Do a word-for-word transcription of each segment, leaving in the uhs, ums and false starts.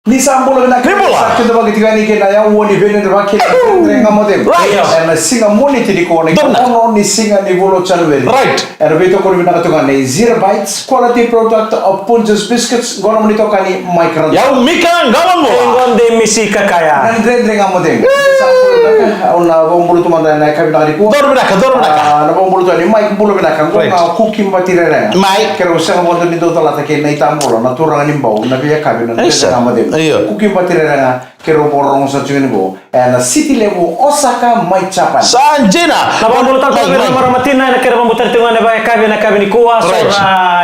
Ni sa bula vinaka. Ni bula. Sa kidavaki tiko yani kei na yaua ni Veinanuyakavi, Dredre Ga Mo Cegu. Right. Ena siga Moniti nikua, na ikaono ni siga ni vula o January. Right. Ena veitokoni vinaka tiko ga nei Zero Bites Quality Product of Punjas Biscuits, qo na nomuni itokani Mike Rata. Yau Mika Qawaqawa. Qo de Misi Kakaya. Na Dredre Ga Mo Cegu. Ni sa bula vinaka, au na vakabula tu mada ena yakavi vinaka nikua. Donu vinaka, donu vinaka. Ah, na vakabula tu yani Mike, bula vinaka. Right. Qo na Kuki Bati Rerega. Mai. Keirau sega vakadua ni dau calata kei na itabula, na turaga ni Bau, na veiyakavi na Dredre Ga Mo Cegu. Io. Kuki Bati Rerega, keirau vakarorogo sara tiko yani qo ena city levu Osaka mai Japan. Sa dina. Na vakabula tale tu vei ira na marama tina ena keirau vakabula tale tiko ga ena vakayakavi, ena yakavi nikua, so ra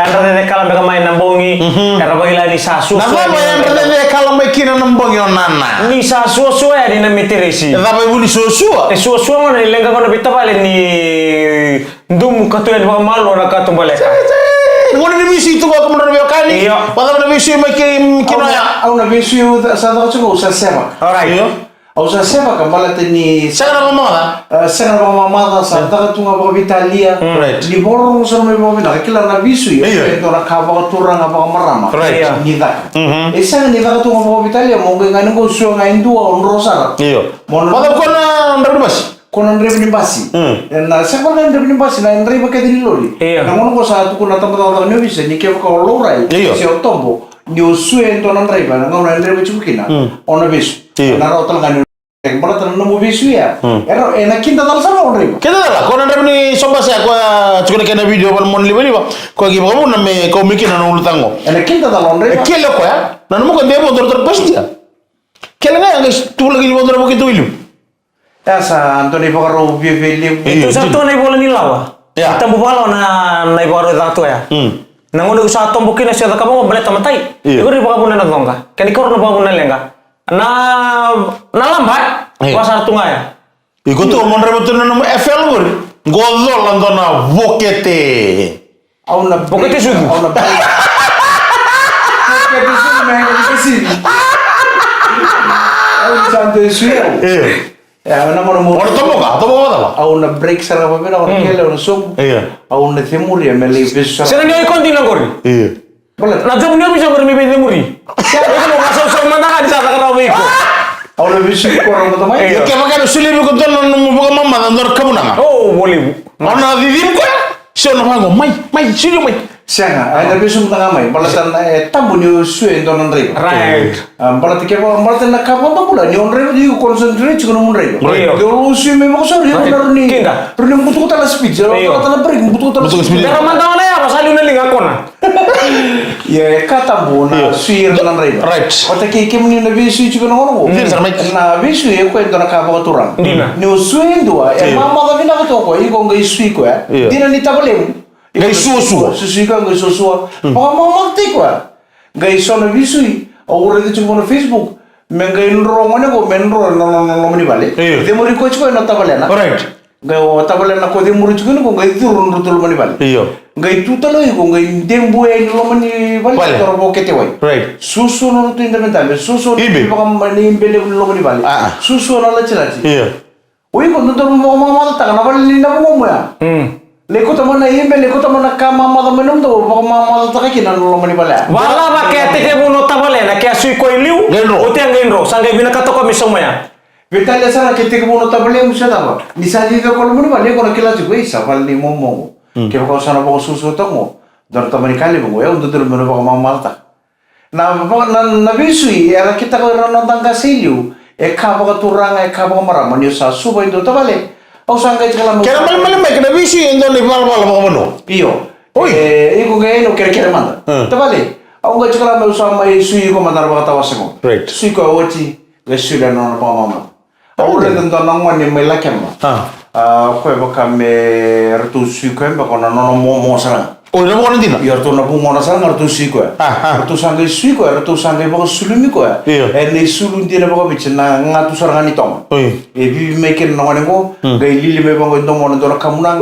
yadra cecekala beka mai na bogi, era vakila ni sa suasua. Na cava e yadra cecekala mai kina na bogi o Nana? Ni sa suasua yani na meteresi. E cava e vu ni suasua? E suasua gona ni leqa gona vei tavale ni dumu ka tu yani vakamalua na katubaleka. Gona ni veisui tu vakamalua na veiwekani. Io. Vakacava na veisui mai kei, kei Noya? Au na veisui au sa caka tiko, au sa sevaka. Alright. Io. Au sa sevaka baleta ni sega na vakamamaca. Ah, sega na vakamamaca, sa caka tu ga vakaveitalia. Right. Ni vakarorogo sara mai vakavinaka, kila na veisui e dua na ka vakaturaga vakamarama. Right. Ni caka. E sega ni caka tu ga vakaveitalia, mo qai ga ni qo sua ga e dua, o dro sara. Io. Mo na, vacava ko na draiva ni basi? Ko na draiva ni basi. Ena sega vaka na draiva ni basi, na draiva kece ni lori. Io. Na gauna qo sa tukuna na tabacakacaka ni ovisa ni kevaka o laurai se o tobo, ni o sue e dua na draiva, na gauna e draiva tiko kina, o na vesu. Io. Na rawa tale ga ni o baleta na nomu vesu ya. E rawa, ena kidacala sara o draiva. Kidacala, ko na draiva ni so basi ya, ko a tiko na kena video vale mo na livaliva, ko a ki vakavuna me kau mai kina na ulutaga qo. Ena kidacala o draiva. E kele o koya, na nomu ka de vodo tara passenger. Kele ga ya qai tu laki ni vodo na vokete i liu. E sa dua na ivakarau viavia levu. Io, tu sa tu na ivola ni lawa. Ia. Tabu vakalawa na, na ivakarau e caka tu ya. Na gauna iko sa tobo kina se cakava qo baleta matai. Io. Iko ni vakavuna na coqa. Kena ikarua na vakavuna na leqa. Na, na laba, io, vakasara tu ga ya. Iko tu mo draiva tu na nomu F L qori. Qo cola dua na vokete. Au na vokete sucu. Au na vokete sucu me qai vukasivi. Au sa dui sui au. Io. E, au na mona mo. Au na toboka, toboka vakacava? Au na break sara vakavinaka, au na kele, au na sobu. Io. Au na cemuria me lai vesu sara. Sega ni o iko dina qori. Io. Baleta na job ni ovisa qori me veicemuri. Sega. Iko mo qai sausau mada ga ni sa caka rawa vei iko. Au na veisui koya na mata mai. Io. Kevaka ena solia vei iko dua na nomu vakamamaca, dua na kamunaga. O, volevu. Au na cicivi koya. Se au na vaqo, mai, mai, sui mai. Sega, e na vesu mada ga mai. Baleta na, e tabu ni o sue e dua na draiva. Right. A, baleta kevaka, baleta na ka vakabula, ni o draiva, ni o concentrate tiko na nomu draiva. Right. Ke o sui mai vakasauri, o na rawa ni, rawa ni butuka tale na speed. Io. Baleta na brake, butuka tale na speed. Butuka speed. Era mada ga na yava, sa liu na liga kona. Ia, e ka tabu na sui ira na draiva. Right. Vata kei kemuni na veisui tiko na gauna qo. Dina sara mai. Na veisui e koya e dua na ka vakaturaga. Dina. Ni o sui e dua, e mamaca vinaka toka o koya, iko qai sui koya. Io. Dina ni tavalemu. Qai suasua. Susui koya, qai suasua. Vakamamacataki koya. Qai so na veisui, au raica tiko na Facebook. Me qai dro gone qo, me dro ena nona loma ni vale. Io. Cemuri koya tiko ena tavalena. Right. Qai o tavalena ko cemuri tiko ni ko qai curu na nodratou loma ni vale. Io. Qai tu tale o iko qai debu yani loma ni vale. Vale. Toro vokete wai. Right. Suasua na nodratou idabedabe. Suasua na ibe. Vaka na ibe levu ni loma ni vale. Ah, ah. Suasua na latilati. Io. O iko dodonu mo vakamamacataka na vale ni na vugomu ya. Mm. Lai kauta mai na ibe, lai kauta mai na ka mamaca mai na nomudou, vakamamacataka kina na loma ni vale ya. Vakacava ke a tekivu na tavalena, ke a sui koya i liu, oti a qai dro, sa qai vinakata koya me sauma ya. Veitalia sara ke tekivu na tavalemu se cava. Ni sa cici koya loma ni vale, iko na kila tiko, ei, sa vale ni momo qo. Mm. Kevaka au sa na vakasuasua toka qo, dua na tamani ka levu qo, au dodonu meu na vakamamacataka. Na, na, na veisui era kitaka o ira na noda qase i liu, e ka vakaturaga, e ka vakamarama, ni o sa suva e dua tavale. Au sa qai kila mai. Kena malemale mai, kena veisui e dua na ivalavala vakavanua. Io. Oi. E, iko qai eno kerekere mada. Tavale, au qai kila mai, au sa mai sui iko mada na vakatawase qo. Right. Sui koya oti, qai sui na nona vakamamada. Au raica dua na gone mai Lakeba. A, koya vaka me ratou sui koya beka na nona momo sara ga. O, na vugona dina? Io, ratou na vugona sara ga ratou sui koya. Ratou sa qai sui koya, ratou sa qai vakasulumi koya. Io. E na isulu dina vakaviti na gatu sara ga ni toga. Oi. E vivi mai kina na gone qo, qai lili mai vaqo e domona dua na kamunaga.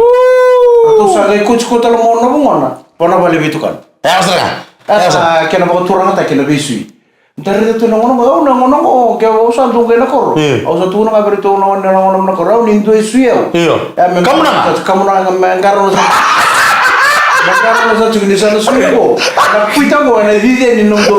Ratou sa qai koti koya tale mo na vugona. Vana vale veitukana. E, sara ga. E, sara ga. Kena vakaturagataki na veisui. Da raica tu na gauna qo, au na gauna qo, ke au sa dau qai na koro. Au sa tukuna ga vei iratou na gauna, na gauna na koro, au ni dua e sui au. Io. Kamunaga. Kamunaga me qarauna sa. Me qarauna sa tiko ni sa na sui qo. Na kuita qo, na cici ni nomudou.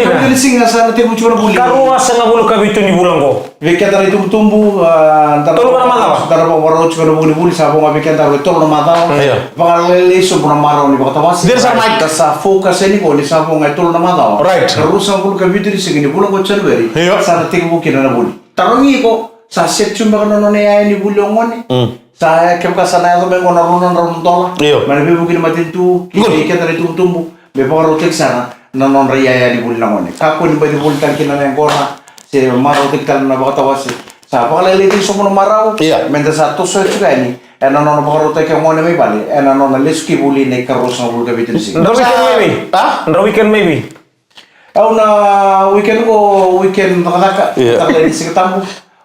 dina. Ena siga sa na tekivu tiko na vuli. Ka ruasagavulu ka vitu ni vula qo. Vei keda na itubutubu, a, da na, tolu ga na macawa. Da na vakarau tiko na vuku ni vuli, sa vo ga vei keda e tolu na macawa. Io. Vakalailai sobu na marau ni vakatawase. Dina sara, Mike. Da sa focus yani qo ni sa vo ga e tolu na macawa. Right. Ka ruasagavulu ka vitu ni siga ni vula qo o January. Io. Sa na tekivu kina na vuli. Tarogi iko, sa set tu beka na nona iyaya ni vuli o gone. Mm. Sa, kevaka sa na yaco mai qo na rua na drau na dola. Io. Mai na veivuke ni matanitu, kei, good, kei keda na itubutubu, me vakarautaki sara na nodra iyaya ni vuli na gone. Kakua ni baci voli tale kina na yaqona, se marautaki tale na vakatawase. Sa vakalailaitaki sobu na marau, io, me da sa toso tiko yani ena nona vakarautaki o gone mai vale ena nona lesu ki vuli na ikaruasagavulu ka vitu ni siga. Drau weekend mai vei? A? Drau weekend mai vei? Au na weekend qo, weekend cakacaka. Io. Cakacaka ni Siga Tabu.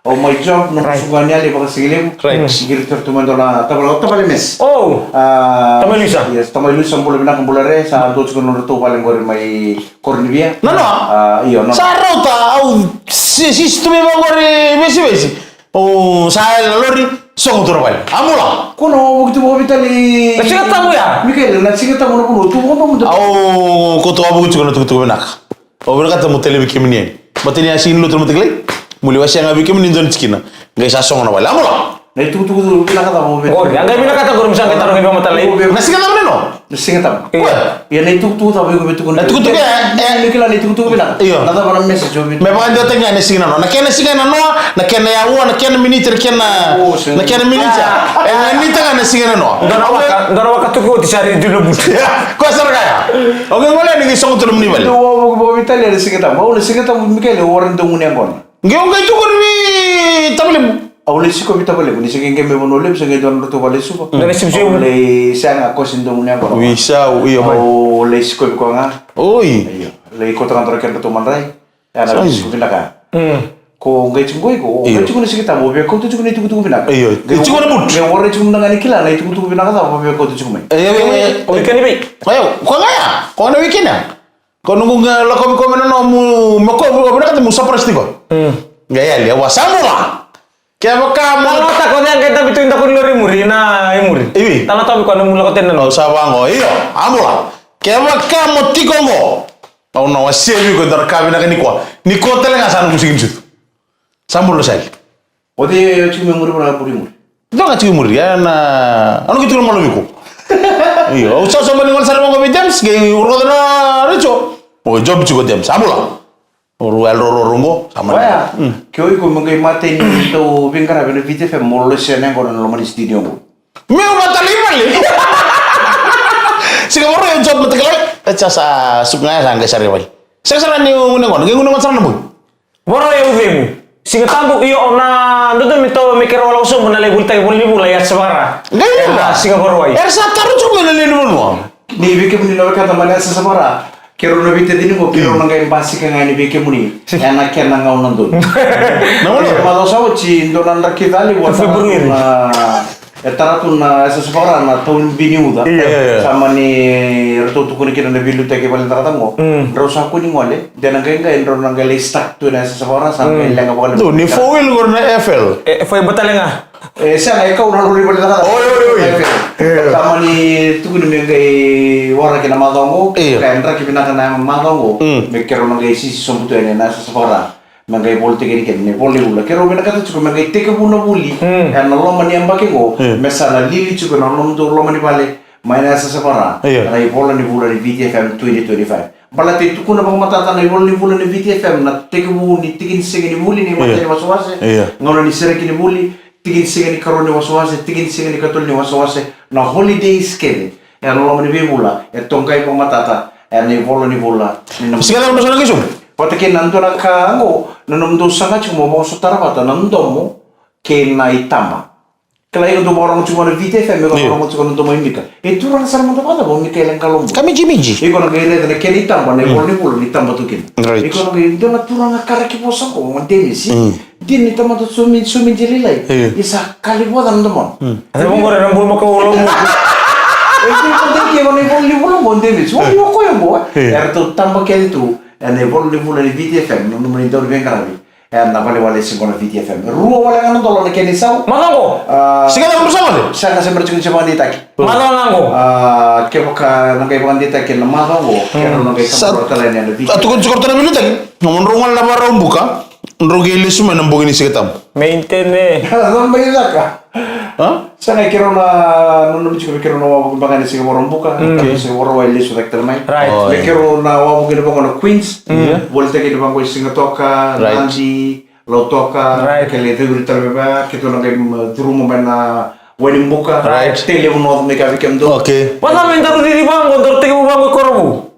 Au mai job, noqu, right, suka ni yali vakasigalevu. Right. Mm. Qiri tiko tu mai dua na tavale, tavale Mesi. Oh. A, tamai Luisa. Yes, tamai Luisa, bula vinaka, bula re, sa dua tiko na nodratou vale qori mai Koronivia. Nanoa? A, io, nanoa. Sa rauta, au si-, sisi tu mai vaqori vesivesi. O, sa yali na lori, sogo tu na vale. A bula. Ko na wavoki tu vakaveitalia. Na Siga Tabu ya? Mikaele, na Siga Tabu na vanua tu vakadomodomo. Au, ko tu wavoki tu na tukutuku vinaka. Au vinakata mo talevi kemuni yani. Baleta ni a sigi ni lotu na matakilai. Mo lai wasea ga vei kemuni dua na tikina. Qai sa sogo na vale. A bula. Na itukutuku vinaka cava o via. Qori, a qai vinakata qori mo sa qai tarogi vakamatala. Na Siga Tabu na noa? Na Siga Tabu. Io. Ia na itukutuku cava o via tukuna? Na itukutuku ya, e. Ni kila na itukutuku vinaka. Io. Na cava na message o via? Me vakadewataki ga na siga nanoa. Na kena siga nanoa, na kena yaua, na kena miniti, na kena, o, sega, na kena miniti. E, na nita ga na siga nanoa. Dua na waka, dua na waka tuku oti sa ri dua na butu. Ko sara ga ya. O qai gole ni qai sogo tu na nomuni vale. Dua wavoki vakaveitalia na Siga Tabu. Au na Siga Tabu, Mikaele, o ira dau gunu yaqona. Qai o qai tukuni vei tavalevu. Au lai sikovi tavalevu, ni se qai qai mai Vanua Levu, se qai dua na nodratou vale i Suva. Na vale i Suva. Au lai sega, kosi dau gunu yaqona. Veisau, io, mai. Au lai sikovi koya ga. Oi. Io. Lai kauta ga dua na kedratou madrai. Ia na, sa, veisikovi vinaka. Mm. Ko qai tiko qo iko, o qai tiko na Siga Tabu, o via kauta tiko na itukutuku vinaka. Io. Qai tiko na butu. Qai warai tiko mada ga ni kila na itukutuku vinaka cava o via kauta tiko mai. E, e, e, o weekend vei? Io, ko ga ya, ko na weekend ya. Ko noqu ga lakovi koya me nanoa, mu, me ko, me vinakata mo surprise tiko. Mm. Qai yali, au sa bula. Kevaka mo, talanoataka o cei qai tavi tu i daku ni lori i muri, na i muri. Ivi? Talanoataka vei koya na mu lako tena. Au sa vaqo, io, a bula. Kevaka mo tiko qo, au na wasea vei iko e dua na ka vinaka nikua. Nikua tale ga sa noqu sigi ni sucu. Sa bula, sa yali. O cei o tiko mai muri, vaka muri muri? Dua ga tiko i muri, ena, au na qai tukuna mai vei iko. Io, au sa sobu ni gole sara vaqo vei James, qai rogoca na retio. O job tiko James, a bula. O rau yalororo qo, sa mani. Oya, mm, ke o iko mo qai matai ni dau veiqaravi ena Viti F M, mo lesi na yaqona ena loma ni studio qo. Meu vata lai vale. Siga Vakarauwai au job matakilai. E sa, sa suka ga ya sa qai sara i vale. Sega sara ni gunu yaqona, qai gunu yaqona sara na bogi. Vakarauwai au cegu. Siga Tabu, io, na dodonu me tau me keirau lako sobu na lai volitaki ivola ni vula i Yasavara. Qai, ena Siga Vakarauwai. Era sa taro tiko mai na lewe ni vanua. Ni vei kemuni na wekada mai na Yasavara, keirau na veitacini qo, keirau na qai basika ga yani vei kemuni ena kena gauna donu. Na gauna? Macawa sa oti, dua na draki cali vua, February, na E tara tu na yasayasa vakara na tauni bini uca. Io. Io, io. Sa mani ratou tukuni kina na veiliutaki e vale ni cakacaka qo. Mm. Drau sa kua ni gole, de na qai qai drau na qai lai stuck tu na yasayasa vakara, sa qai leqa vakalevu. Ni four wheel qori na F L. E, four wheel tale ga. E, sega, e kau na lori vale ni cakacaka. Oi, oi, oi. F L. Io. Sa mani tukuni me qai waraki na macawa qo. Io. Ka e draki vinaka na macawa qo. Mm. Me keirau na qai sisi sobu tu yani na yasayasa vakara. Me qai volitaki yani kina na ivola ni vula. Keirau vinakata tiko me qai tekivu na vuli. Mm. Ena loma ni yabaki qo. Mm. Me sa na lili tiko na nomudou loma ni vale. Mai na yasayasa vakara. Io. Na ivola ni vula ni V T F M twenty twenty-five. Baleta e tukuna vakamatata na ivola ni vula ni V T F M na tekivu ni tiki ni siga ni vuli ni, io, imatai ni wasewase. Io. Gauna ni sereki ni vuli. Tiki ni siga ni karua ni wasewase. Tiki ni siga ni katolu ni wasewase. Na holidays kece. Ena loma ni veivula, e toqai vakamatata ena ivola ni vula ni nomudou. Siga cava na sa na qai sobu? Vata kei na dua na ka qo, na nomudou saga tiko mo vakasotara vata na domo kei na itaba. Kila, iko dou vakarorogo tiko na V T F M, iko, io, vakarorogo tiko na domo i Mika. E turaga sara mada vakacava o Mikaele Qalobu? Ka mijimiji. Iko na qai raica na kena itaba na, mm, ivola ni vula ni taba tu kina. Right. Iko na qai dua na turaga karaki vosa qo, o Dennis. Mm. Dina ni tamata sumi, sumi jililai. Io. Ni sa kali vua na domona. Mm. Ena vaqori na bulumakau lomu. E kila vata kei na ivola ni vula mo David. Io. Oi, o koya qo. Io. Eratou taba kece tu ena ivola ni vula ni V T F M, na nomuni dauniveiqaravi. Ena valewale siga na V T F M. Rua wale ga na dola na kena isau. Macawa qo. A, siga cava na sa wale? Sega, sa bera tiko ni se vakadeitaki. Macawa ga qo. A, kevaka na qai vakadeitaki na macawa qo, mm, keirau na qai sa, kabura tale yani ena V T F M. A, tukuni tiko ratou na veiliutaki. Nomudrau gole na Vakaraubuka. Drau qai lesu mai na bogi ni Siga Tabu. Maintain e. Sa mai caka. A? Sa qai keirau na, na, na, tiko vei keirau na wavoki beka ni siga Vakaraubuka, mm, okay, siga Vakarauwai lesu cake tale mai. Right. Oh, me, yeah, keirau na wavoki ni vaqo na Queens. Mm. Volitaki ni vaqo i Sigatoka, right, Nadi, Lautoka, right, kele ceviri tale mai vaya, keitou na qai, mm, curuma mai na Wainibuka. Right. Tei levu na oca mai ka vei kemudou. Okay. Vata me daru cici vaqo, daru tekivu vaqo i Korovou.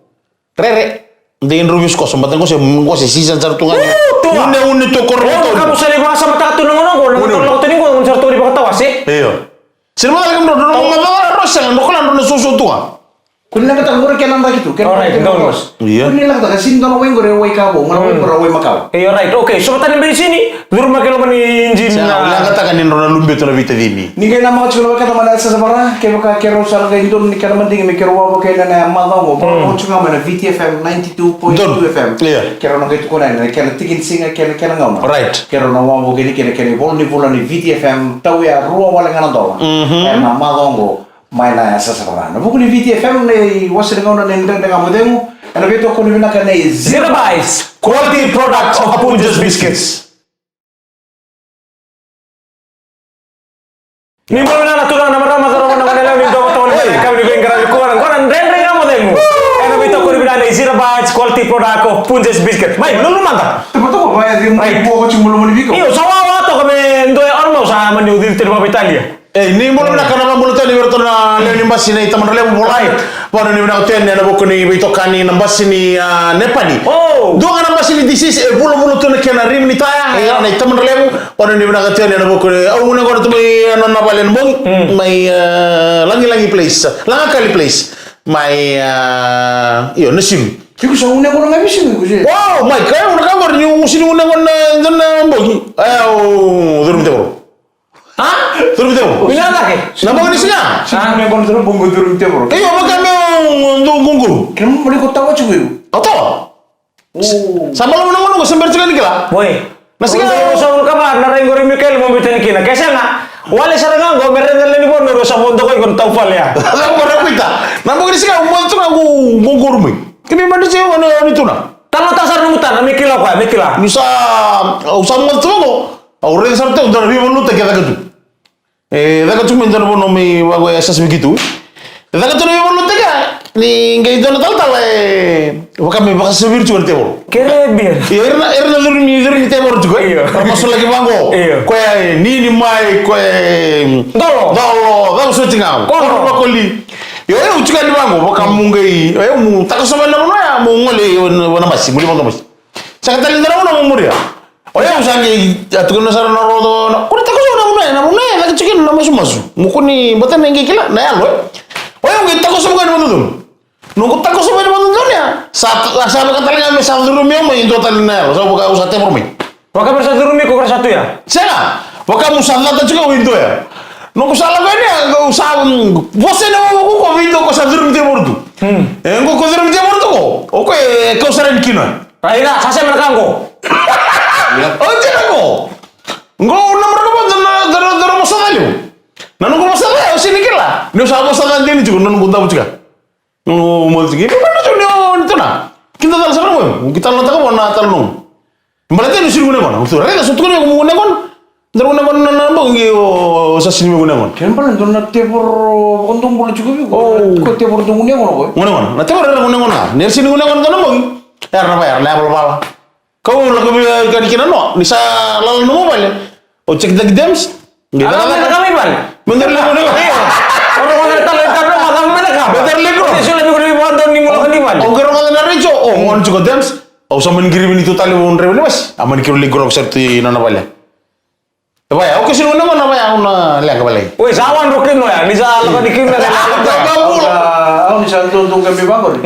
Rere. Dei drau veisikoso, baleta qo se, qo se season sara tu ga ni. Uu, tua. Une, une tu o Korovou. Io, ka mo sa lai vakasamataka tu na gauna qo, na gauna qo, na gauna qo, ni qo, ni sa ratou ni vakatawase. Io. Sega ni macala kemudrou, drau na, macala rau sega, drau kala drau na soso tu ga. Ko ni leqataka qori kena draki tu, kena draki tu. All right, drau. Io. Ko ni leqataka, sega ni dua na wai qori e wai ka vou, ga na wai qori e wai makawa. Io, right, okay. So vata na benisini, curuma ki loma ni engine. Sega, na leqataka ni drau na lubetu na veitacini. Ni qai namaka tiko na wekada mai na yasayasa vakara, kevaka keirau sa na qai donu ni kena madigi me keirau wavoki ena macawa qo, mm, vakavoki tiko ga mai na V T F M ninety-two point two F M. Donu. Io. Keirau na qai tukuna yani na kena tiki ni siga kei na kena gauna. Right. Keirau na wavoki yani kei na kena ivola ni vula ni V T F M, tauya rua wale ga na dola. Mhm. Ena macawa qo, mai na yasayasa vakara. Ena vuku ni V T F M, na iwase ni gauna, na Dredre Ga Mo Cegu, ena veitokoni vinaka nei Zero Bites, quality product of Punjas Biscuits. Ni bula vinaka na turaga, na marama, na cauravou, na goneyalewa, ni dou totolo, hey, na yakavi ni veiqaravi, qo na, qo na Dredre Ga Mo Cegu. Ena veitokoni vinaka nei Zero Bites, quality product of Punjas Biscuit. Mai, lulu mada. Toko, toko, vaya, right, mo ko tiko, bula mo ni viko. Io, sa wawa toka me dua e almost, a, mani uciri tale vakaveitalia. Ei, ni bula vinaka, na vakabula tale vei iratou na lewe ni basi nei Tamadra Levu, volai. Right. Vakanuinui vinaka tu yani ena vuku ni veitokani na basi ni, a, Nepali. Oh. Dua ga na basi ni D C C e vulavula tu na kena rim ni taya, io, na i Tamadra Levu. Vakanuinui vinaka tu yani ena vuku ni, au gunu yaqona tu mai ena nona vale ena bogi. Mm. Mai, a, Lagilagi Place, Lagakali Place. Mai, a, io, Nasivi. Iko sa gunu yaqona ga Nasivi, iko se. Oh, mai, kaya gunu yaqona, ni u sega ni gunu yaqona ena bogi. E, au curumi tevoro. Ha? Curumi tevoro. Vinaka cake. Na bogi ni siga? Sa na me qona tevoro, bogi curumi tevoro. Io, vaka me o dou quru. Kena mo ni ko tawa tiko io. O tawa? O. Sa balavu na gauna qo, se bera tiko ni kila. Oi. Na siga. O dou sa unu kava, na rai qori Mikael mo biuta ni kina. Ke sega, wale sara ga qo, me raica na lewe ni vanua, sa vo dokai qo na taufale ya. Sa vo ra kuita. Na bogi ni siga, mo tu ga qo, qo quru mai. Kemi mani se, o ni tuna. Talo ta sara na mutana, me kila o koya, me kila. Ni sa, au sa mo tu ga qo. Au raica sara tiko dua na veivakalotutaki e caka tu. E caka tu mai dua na vanua mai vaqo e Sasaviki tu. E caka tu na veivakalotutaki ya, ni qai dua na talatala e vaka me vakasaviri tiko na tevoro. Caribbean. Io, era na, era na curumi, curumi tevoro tiko, e? Io. Era masulaki vaqo. Io. Koya e nini mai, koya e dolo. Dolo, cava soti ga. Koro. Koro vakoli. Io, io, au tiko yani vaqo, vaka mu qai, io, mu takosova na vanua ya, mu gole, io, na, na basi, mu lai vaqo basi. Saka tale dua na gauna mo muria. O yau sa qai, a, tukuna sara na rodo, na, ko ni takosova na vanua, na vanua, na caka tiko na masumasu. Mo kua ni, baleta me qai kila na yalo, e. O yau qai takosova ga ni vakadodonu. Noqu takosova ni vakadodonu ya. Sa, sa vaka tale ga me sa curumi au mai e dua tale na yalo. Sa vaka au sa tevoro mai. Vaka me sa curumi iko, ko sa tu ya. Sega. Vaka mu sa cata tiko au e dua ya. Noqu sa lako yani, au sa, mm, vosa yani vakavuku ko vei dua ko sa curumi tevoro tu. E, qo ko curumi tevoro tu ko, o koya e kau sara yani kina. Raira, sa sema na ka qo. O tina ko. Qo na maraka vata na, na, na, na vosa ca levu. Na noqu vosa ca, au sega ni kila. Niu sa vosa ca dina tiko, na noqu davo tiko. Noqu moce tiko. Iko na tiko ni o ni tona. Kida tala sara mo. Ki tala na taka mo na tala noqu. Baleta ni sini gune gona. Utu rega so tukuni mo gune gona. Dara gune gona na bogi o sa sini gune gona. Kena bala dona tevoro, o dou bula tiko viko. Ko tevoro dou gune gona ko. Gune gona. Na tevoro era gune gona. Ni sini gune gona dona bogi. Era na vai, era na valavala. Kau lako vei ka ni kina no, ni sa lala nomu vale. O check the dams. Ala mai na ka mai vale. Mendar le gona. Ora gona tala i tala ma ka mai na ka. Mendar le gona. Ni sula mi gona mi vado ni gona ni vale. O gero gona na rejo. O gona chuko dams. O sa mani giri ni tu tali o ndre ni mas. A mani kiro le gona sa tu na na vale. Vaya, o kesi gona gona vaya una leqa vale. Oi, sa wan ro kino ya, ni sa lako ni kino ya. Au ni sa dou dou ka mi vaqori.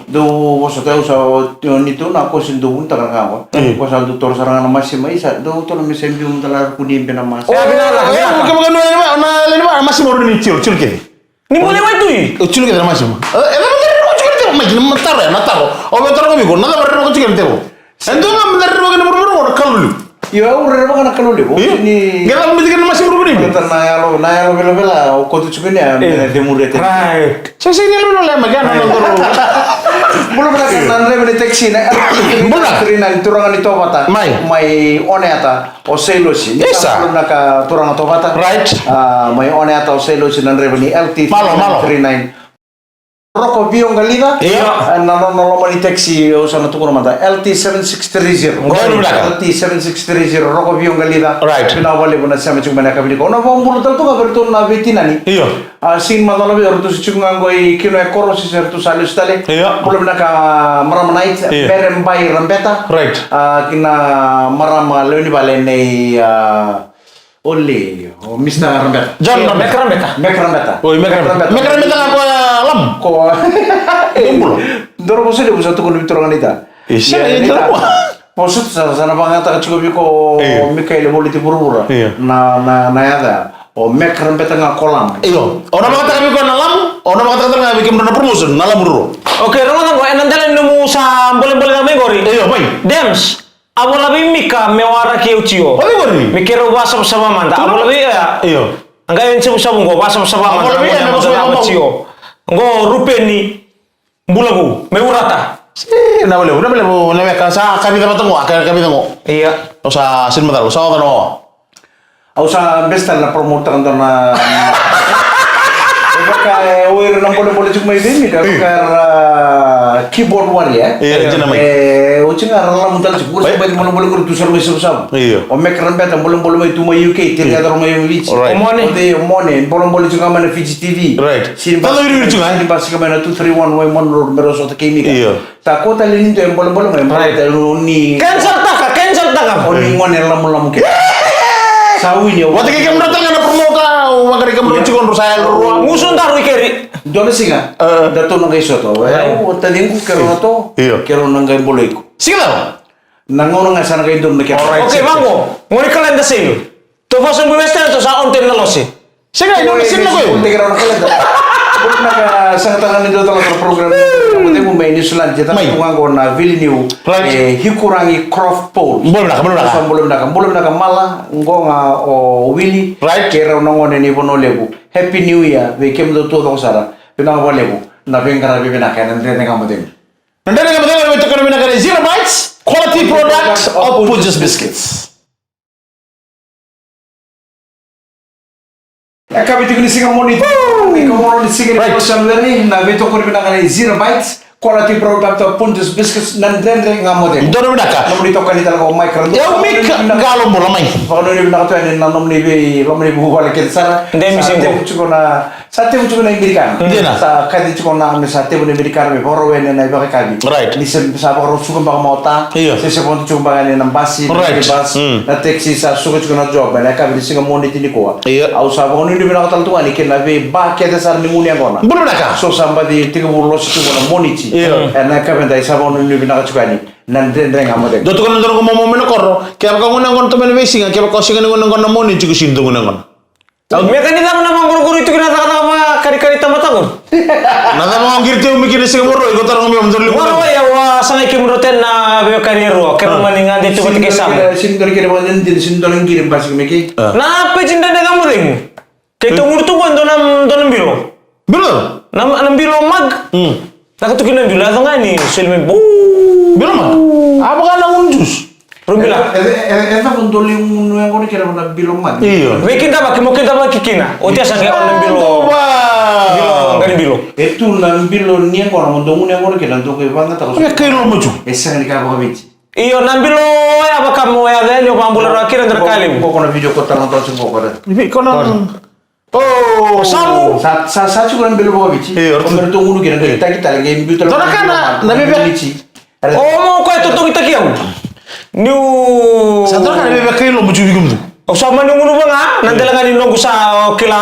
Dou vosa tau sa ni tu na kosi dou vunta ka ka. Ko sa dou toro sara ga na masima, isa dou toro me se biu mudala kuni be na masi. O, e, e, ke maka nua na, na, na, na masima ro ni tiro, tiro kece. Ni mo lewa tu i. O tiro kece na masima. E, e, na madara ko tiro kece, mai, na mataro, na taro. O me taro ko mi ko, na madara ko tiro kece. E dua ga madara ko na murmuru ko na kalulu. Io, au rerevaka na kalou levu. Io. Ni qai lako mai tiko na masima ruku ni. Baleta na yalo, na yalo velavela, o koto tiko ni a, me na cemuri e tiko. Right. Sa sega ni yalo velavela, ma kena na toro. Bula vinaka na draiva ni taxi na L T three nine, turaga ni Tovata. Mai. Mai Oneata, o Sailosi. Isa. Bula vinaka turaga Tovata. Right. A, mai Oneata, o Sailosi na draiva ni L T three nine. Malo, malo. Roko Vioqalica. Io. E, na nona loma ni taxi, au sa na tukuna mada. L T seven six three zero. Qori vinaka. L T seven six three zero, Roko Vioqalica. Right. Vinaka vakalevu na sema tiko mai na yakavi nikua. Au na vakabula tale tu ga vei ratou na veitinani. Io. A, sega ni macala vei ratou se tiko ga qo i kina e koro se ratou sa lesu tale. Io. Bula vinaka marama Night. Io. Mere Bai Rabeta. Right. A, kina marama lewe ni vale nei, a, Oli, o Mister Rabeta. John Rabeta. Mek Rabeta. Mek Rabeta. Oi, Mek Rabeta. Mek Rabeta ga ko ya Lamu. Ko. Dou bula. Doro vosa levu sa tukuna vei turaga ni ta. E, sa, e, doro. Vosa tu sa, sa na vagataka tiko vei ko Mikaele Voliti Vuravura. Io. Na, na, na yaca. O Mek Rabeta ga ko Lamu. Io. O na vagataka vei ko na Lamu, o na vagataka ga vei kemudou na promotion, na Lamu ruru. Okay, rogoca qo, ena dela ni nomu sa bolebole ga mai qori. Io, mai. Dems. A vola vei Mika me waraki au tio. Oi, oi. Me keirau vasavasava mada. A vola vei, io. Io. A qai ni savusavu qo, vasavasava mada. A vola vei, io, me vasavasava mada. Tio. Qo Rupeni, bula vou, me urata. Si, na vale, na vale, na veka, sa kavica vata qo, a ka, kavica qo. Ia. O sa, sin mada, sa oca na oa. Au sa besta na promoter dua na. E vaka e o ira na bolebole tiko mai vei Mika, e vaka era keyboard warrior, e? Io, dina mai. E, o tiko ga ra lamu tale tiko, ura sa bai bolebole qori tu sara mai Savusavu. Io. O Mek Rabeta bolebole mai tu mai U K, tiri yadra mai Viji. Right. O Mone. O de, o Mone, bolebole tiko ga mai na Fiji T V. Right. Sini basi, sini basi ka mai na two three one Way Mone Road, me rau sota kei Mika. Io. Sa ko tale ni dua e bolebole mai, right, baleta ni. Cancel taka, cancel taka. O ni gone lamulamu ke. Sa wini au. Vata kei kemudou tale ga na promoter, au vaqarai kemudou tiko drau sa yalo rua. Gusu daru i keri. Dua na siga. E. Da tou na qai sota. Right. Au, o taciqu, keirau na to. Io. Keirau na qai bolei iko. Siga cava? Na gauna ga sa na qai donu na kena. All right, okay, sir. Vaqo. Gone kaleda sailu. Tou vosa bui Western, tou sa on time na lose. Sega, ina na sega na koya. Tou teke rau na kaleda. Bula vinaka, sagataka ni dua tale na program. Mo cegu mai New Zealand, e tata tu ga qo na Vili New. Right. E, Hikurangi Croft Pole. Bula vinaka, bula vinaka. Sa bula vinaka, bula vinaka Mala, qo ga o Wili. Right. Kei rau na gone ni Vanua Levu. Happy New Year vei kemudou taucoko sara. Vinaka vakalevu na veiqaravi vinaka ena Dredre Ga Mo Cegu. Na Dredre Ga Mo Cegu, na veitokoni vinaka ni Zero Bites, quality product of Punjas Biscuits. E ka vei tiko ni siga Moniti. Woo! Ni ka mono ni siga ni, right, January, na veitokoni vinaka ni Zero Bites, quality product of Punjas Biscuits, na Dredre Ga Mo Cegu. Donu vinaka. Nomuni tokani tale ko Mike Radu. Yau Mika, qalo bula mai. Vakanuinui vinaka tu yani na nomuni vei, nomuni vuvale kece sara. Demi sa tevu tiko na Sa tevu tiko na Amerikana. Dina. Sa kaci tiko na, me sa tevu na Amerikana me vakarau yani na ivakayakavi. Right. Ni se sa vakarau suka baka mai o ta. Io. Se se vodo tiko baka yani na basi, right, na basi, mm, na taxi, sa suka tiko na job ena yakavi ni siga Moniti nikua. Io. Au sa vakanuinui vinaka tale tu ga yani kei na veiba kece sara ni gunu yaqona. Bula vinaka. So sa baci tekivu losi tiko na Moniti. Io. Ena yakavi edai sa vakanuinui vinaka tiko yani na Dredre Ga Mo Cegu. Dua tiko na dua na noqu momo mai na koro. Kevaka gunu yaqona tu mai na veisiga, kevaka o sega ni gunu yaqona na Moniti, ko sega ni dua gunu yaqona. Au me ka ni cava na vaqoroqoro i tuki na cakacaka vakarikari tamata qori. Na cava ga qiri teu me kina siga moro, iko taro ga me au dori liu. Moro, ia, au a sagai kemudrau tena veiwekani e rua. Kemudrau mani gade tu vata kei Samu. Sini dori kere vata dina, sini dori qiri basi me kei. Na peji dredre ga mo cegu. Keitou gunu tu qo e dua na, dua na bilo. Bilo? Na, na bilo mug. Lako tu kina na bilo, yaco ga ni soli mai, bu. Bilo mug? A, vaka na gunu juice. Rau bila. E, e, e, e cava dua lai gunu yaqona kina na bilo mug? Io. Vei kidavaki, mo kidavaki kina. Oti a sa qai na bilo. Bilo, qai bilo. E tu na bilo ni yaqona, mo dou gunu yaqona kina, dou qai vaqataka. E kai lomacu. E sega ni ka vakaviti. Io, na bilo ya vaka mo ya ceni, o vabula rawa kina dra kalimu. Ko, ko na video ko tala na tala tiko ko re. Ni vei, ko na. O Samu. Sa, sa, sa tiko na bilo vakaviti. Io. Ko me ratou gunu kina, qai taki tale, qai biu tale. Dua na ka na, na veve. O mo koya totogitaki au. Niu. Sa dua na ka na veve kai lomacu vei kemudou. Au sa mani gunu vaka ga, na dela ga ni noqu sa, o, kila,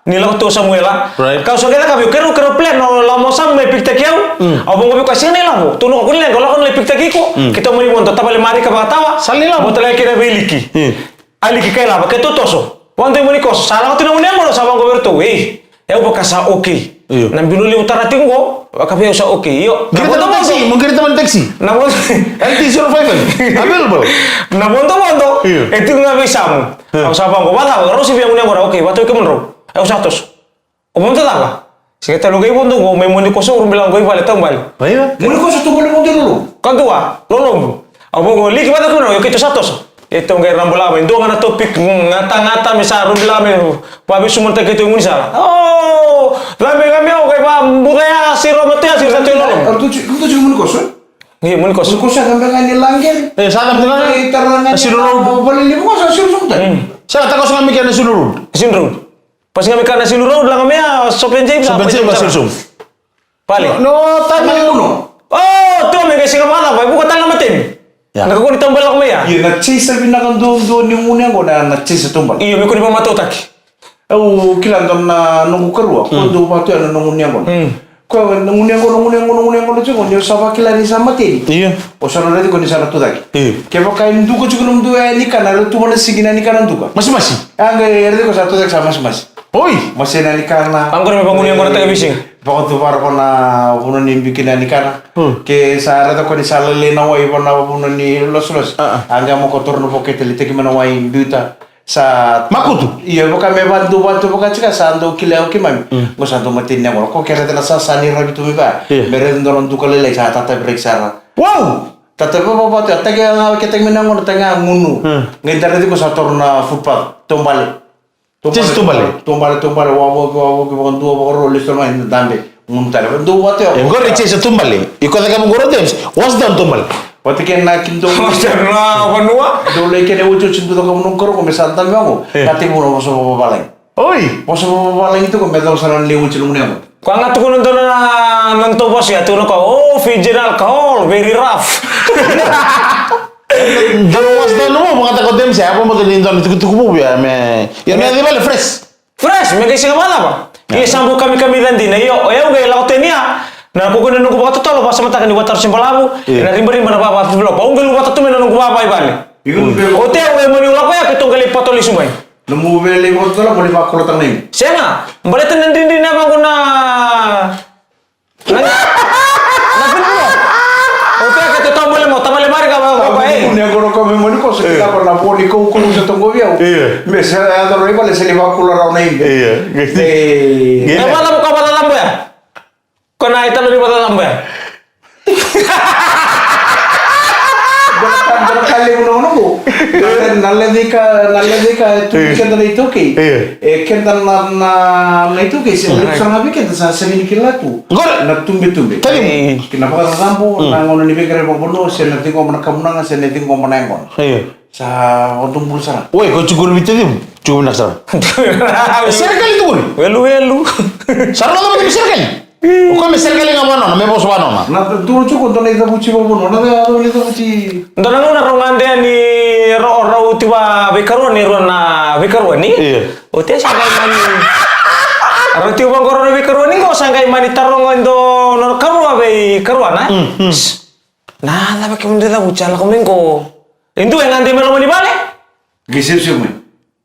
ni lako tu o Samuela. Right. Kau sa kece ka vei, keirau, keirau plan, o, lako mai o Samu me pikitaki au. Mm. Au vaqo vei koya, sega ni lako, tu noqu kua ni leqa, au lako na lai pikitaki iko. Mm. Keitou mani vodo, tavale marika vakatawa. Sa lai lako. Mo tale kei na veiliki. Mm. A liki kai lava, keitou toso. Vodo i mani koso, sa lako tu na gunu yaqona, sa vaqo vei ratou, ei. Au vaka sa okay. Io. Na bilo levu tara tiko qo, vaka vei au sa okay. Io. Qiri tamani taxi, mo qiri tamani taxi. Na vodo. L T zero five available. Na vodovodo. Io. E tiko ga vei Samu. Io. Au sa vaqo, vacava, rau sa via gunu yaqona, okay, vata kei kemudrau. Au sa toso. O vodo cava? Sega tale qai vodo qo, mai Monikoso, au rau bila qo i vale taubale. Moni koso taubale vodo lolo. Kadua, lolovu. Au vaqo liki vata kei na, io keitou sa toso. Keitou qai rabula mai, dua ga na topic, mm, gatagata me sa rau bila me, vavisumanataki keitou i gaunisala. O, cabe ga me o, qai vabuca ya, siro mate ya, siro sa tei lolo. Au tu ci, tu ci Monikoso. Io, Monikoso. Monikoso sa cabe ga ni laqeri. E, sa cabe ga ni tara ga ni siro lolo. Vale ni koso, siro sa mate. Mm. Sa takoso ga me kena siro lolo. Siro lolo. Pasi ga me kana Sulu Road, laga me a Sope James, Sope James, Sulu Road. Pale. No, tani uno. O, tu me qai siga vakacava, e vuqa tale na mateni. Ia. Na kakua ni taubale lako mai ya. Ia, na chase vinaka duadua ni gunu yaqona, na chase taubale. Io, me kua ni vakamatautaki. Au kila dua na noqu karua, ko dau vatu ya na noqu gunu yaqona. Mm. Ko na gunu yaqona, gunu yaqona, gunu yaqona tiko, ni o sa vakila ni sa mateni. Io. O sa na raici ko ni sa na tucake. Io. Kevaka e duka tiko nomudou yani kana, era tu vana sigi na yani kana duka. Masimasi. A qai raici ko sa tucake sa masimasi. Oi. Masi na yani kana. Qori me vagunu yaqona taka veisiga. Vakatuvara vana vanua ni biu kina yani kana. Hmm. Ke sa raica ko ni sa lailai na wai vana vanua ni losolosi. A, a. A qai mo ko toro na vokete, lai teki mai na wai, biuta. Sa makutu. Io, vaka me vaduvatu vaka tika sa dau kilai au keimami. Mm. Qo sa dau mateni yaqona. Ko kere tena sa sa ni ravi tu mai vaya. Io. Me raici dua na duka lailai sa tatavi reki sara. Wow! Tatavi vavatu, a taki ga, ke taki mai na yaqona, taki ga gunu. Mm. Qai da raici ko sa toro na footpath. Taubale. Taubale, taubale. Taubale, taubale, wavoki, wavoki, vakadua, vakarua, lesu tale mai, dabe. Gunu tale, dou vata ya. E qori chase taubale. Iko cakava qori James. What's down taubale? Vata kei na kidou. What's down na vanua? Dou lai kena iotioti dou cakava noqu karua qo me sa dabe vaqo. E. Ka tekivu na vosa vakavalagi. Oi. Vosa vakavalagi tiko me cau sara na lai oti noqu nego. Ko a ga tukuna dua na, na nodatou vosa ya, tukuna ko, oh, Fijian alcohol, very rough. Dua na vosa donu mo, mo gata ko James ya, ko mo tani dua na tukutuku mo ya, me. Ya me civale fresh. Fresh, me qai siga vakacava? Ia sa bau kamikamica dina, io, o yau qai lako tani ya, na kukuna noqu vakatotolo, vakasamataka ni vakatarosi balavu, ena ribariba na vava develop. Au qai luvata tu mai na noqu vava i vale. Oti au e mani lako ya, keitou qai lai pato lesu mai. Nomu vei lai vakatotolo, mo lai vakakolotaka na imi. Sega, baleta na dridri na yavaqu na Na, na vinavina. O tea ke te tau mole mo, tavale mari ka vaka ko e. Ni agora ko me moni ko se kita ko na po ni ko ko se tongo via. Io. Me se a doro i vale se ni vakula rau na imbe. Io. Io. Na vala mo ka vala lambo ya. Ko na italo ni vala lambo ya. Dora ka, dora ka levu na ono ko. Na levu ka, na levu ka tu keda na iTaukei. Io. E keda na, na, na iTaukei se levu sara ga vei keda sa sega ni kila tu. Qori. Na tubetube. Talimu. Ki na vakacacabo, na gauna ni veiqaravi vakavanua, se na ciqoma na kamunaga, se na ciqoma na yaqona. Io. Sa vakadobula sara. Oi, ko jiko vei talimu. Jiko vinaka sara. Serekali tu qori. Welu, welu. Sara na cava tu serekali. O koya me serekali ga vanua, me vosa vanua. Na dua jiko dua na icavuji vakavanua, na dua na icavuji. Dua na gauna rau gade yani rau, rau tiva veikarua ni rua na veikarua ni. Io. O te sa qai mani. Rau tiva qo rau na veikarua ni qo sa qai mani taroga e dua na karua veikarua na. Mm, mm. Na cava kemudou cavuti a lako mai qo. E dua e gade mai loma ni vale. Qai siusiu mai.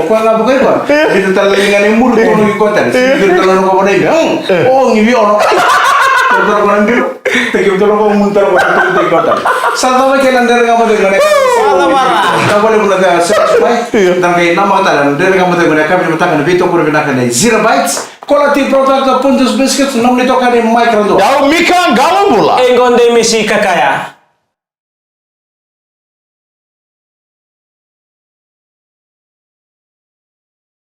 O koya ga vaka iko. Vita tale ga ni muri kono ki kotani. Vita tale ga ni kono. Ogi vi ono. Tale ga ni biro. Teki tale ga mun tale ga teki kotani. Sa tava kei na dere ga mo teki gone. Sa tava ra. Sa vale muna teka sa pai. Io. Dere ga ina matala dere ga mo teki gone. Kami mataka na vito kuri vinaka na Zero Bites. Kola ti protaka Punjas Biscuits. Nomuni toka ni Mike Rado. Yau Mika Galabula. E gode misi kakaya.